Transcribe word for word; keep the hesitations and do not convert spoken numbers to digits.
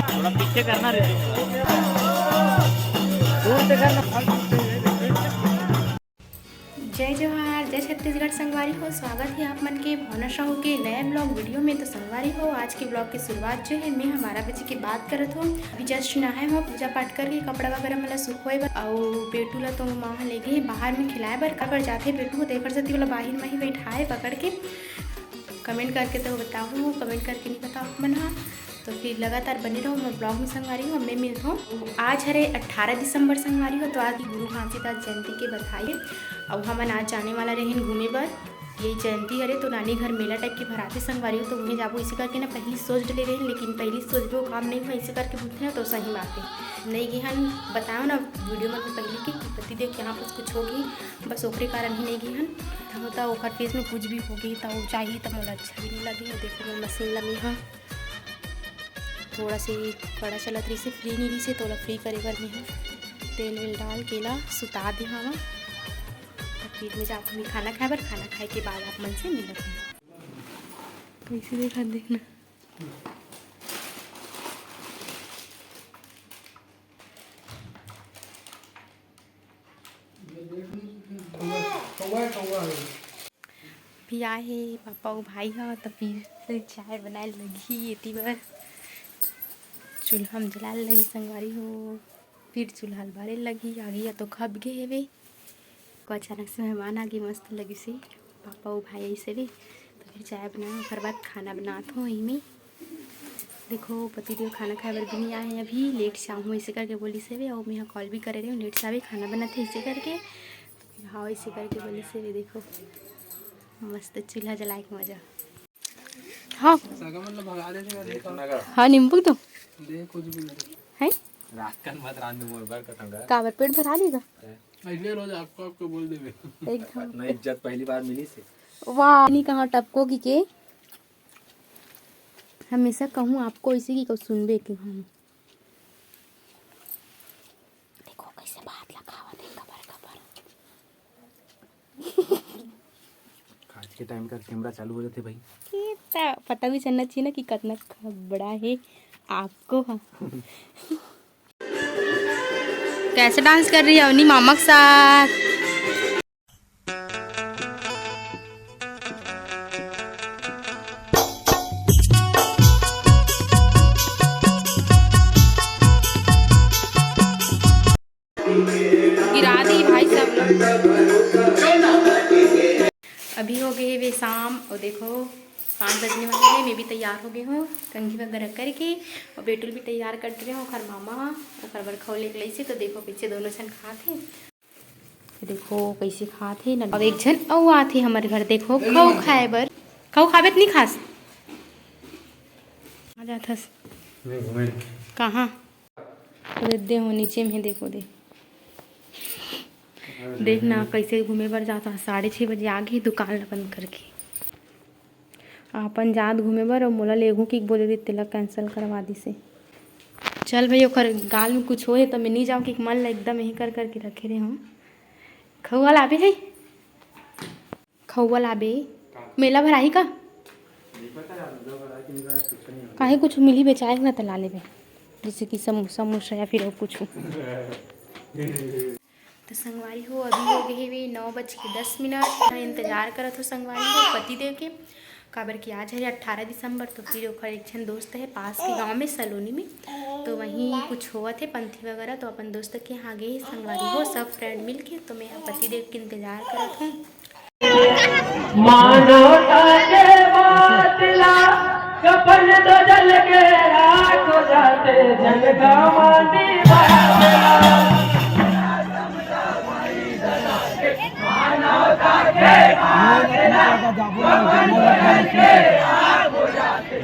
थोड़ा पीछे करना रे। दूर से करना। जय जोहार, जय छत्तीसगढ़ संगवारी हो। स्वागत है आप मन के भावना साहू के नया ब्लॉग वीडियो में। तो संगवारी हो, आज के ब्लॉग की शुरुआत जो है, मैं हमारा बजे के बात करत हूँ। अभी जस्ट नहाए हो, पूजा पाठ करके कपड़ा वगैरह मन ला सुखोए बर, अउ बेटू ला तो माँ ह ले गे हे बाहर में खिलाए बर। काबर जाथे बेटू, तेकर सेती ओला बाहिर में ही बैठाए पकड़ के। कमेंट करके तो बताओ, कमेंट करके नहीं बताओ आप मन हा। तो फिर लगातार बने रहो मोर ब्लॉग में संगवारी हो, मैं मिलत हूँ। आज हरे अट्ठारह दिसंबर संगवारी हो, तो आज गुरु घासीदास जयंती के बधाई है। अउ हमन आज जाने वाला रहेन घूमे बर, ये जयंती हरे तो नानी घर मेला टाइप के भराथे संगवारी हो, तो उहें जाबो इसे करके ना पहली सोच डले रहेन, लेकिन पहली सोच भी वो काम नहीं हुआ, इसे करके बोलथे ना तो सही बात है नहीं गे हन। बताओ ना वीडियो में पहले के कि पतिदेव के यहाँ पास कुछ हो गई, बस ओकरे कारण ही नहीं गे हन। होता ओकर फेस में कुछ भी हो गई तो वो चाहिए तो मोला अच्छा भी नहीं लगे। देखो मैं मशीन ला में हाँ थोड़ा से कड़ा चलत रहिसे, फ्री नहीं रहिसे, तोला फ्री करे बर में तेल वेल डाल के ला सुता दे हवा। तो फिर मैं जात हूँ खाना खाए बर, खाना खाए के बाद आप मन से मिलत हूँ। कैसे देखा देखना। कौवा, कौवा है। अभी आए हे पापा अउ भाई ह, त फिर से चाय बनाए लगही एती बर। चूल्हा म जलाए लगही संगवारी हो, फिर चूल्हा ल बारे लगही। आगी ह तो खप गे हेवे, को अचानक से मेहमान आ गे, मस्त लगिस हे। पापा अउ भाई अइसे भी, त फिर चाय बनाए, ओकर बाद खाना बनात हो एही में। देखो, पतिदेव खाना खाए बर भी नहीं आए हैं अभी, लेट से आहूँ, ऐसे करके बोलिस हवे। और मैं कॉल भी करे रहे हूँ, लेट से आवे, खाना बनाते ऐसे करके। तो फिर हाँ, ऐसे करके बोलिस हवे। देखो, मस्त चूल्हा जलाए के मजा। हाँ। सगा मन ला भगा देथे। हाँ, नींबू तो दे, कुछ भी नहीं। है? रात कन मत रांध मोर बर, कसम का। काबर पेट भरा लेगा? ऐसे रोज आपको, आपको बोल देवे। एक घाव। नहीं, इज्जत पहली बार मिली से। वाह, नहीं कहा टपको की के। हमेशा कहूँ आपको इसी की कहूँ सुनबे के हम। देखो कैसे भात ला खावत हे कबर कबर। आज के टाइम का कैमरा चालू हो जाते भाई। ये त पता भी चलना चाहिए ना कि कितना खबड़ा है आपको। हाँ। कैसे डांस कर रही है अपनी मामा के साथ? गिरा दी भाई सब लोग। अभी हो गए वे शाम और देखो पाँच बजने वाले हैं। मैं भी तैयार हो गई हूँ कंघी वगैरह करके और बेटुल भी तैयार कर रहे हूँ। ओखर मामा ओखर बर खौ लेके लइसे, तो देखो पीछे दोनों झन खात हैं। देखो कैसे खात हे न। अब एक झन अउ आत हे हमर घर, देखो खौ खाए बर। खौ खाबे त नहीं खास? आ जात हस। मैं घूमे। कहाँ? अरे दे हो नीचे में, देखो दे। देख ना कैसे घूमे बर जात हस। साढ़े छः बजे आ गे दुकान ला बंद करके। अपन जात घूमे बर अउ मोला लेगहूँ कि बोले रहिस, तेला cancel करवा दिस हे। चल भाई, ओकर गाल में कुछ होए त मैं नहीं जाऊँ कि मन ला एकदम यही कर करके रखे रहे हूँ। खउआ लाबे है, खउआ लाबे, मेला भराही का? काहे कुछ मिली बेचाए ना त ला लेबे, जैसे कि समोसा, समोसा या फिर और कुछ। तो संगवारी हो, अभी हो गए हवे नौ बज के दस मिनट। मैं इंतजार करत हो संगवारी हो पति देव के, काबर कि आज है अट्ठारह दिसंबर, तो फिर ओखर एक झन दोस्त है पास के गांव में सलोनी में, तो वहीं कुछ होवत है पंथी वगैरह, तो अपन दोस्त के यहाँ गए संगवारी हो सब फ्रेंड मिल के। तो मैं पति देव के इंतजार करत हूँ। मानवता के बात ला कफन तो जल के राख हो जाते, जल का माटी बात ला। मानवता के बात ला कफन तो जल के राख हो जाते।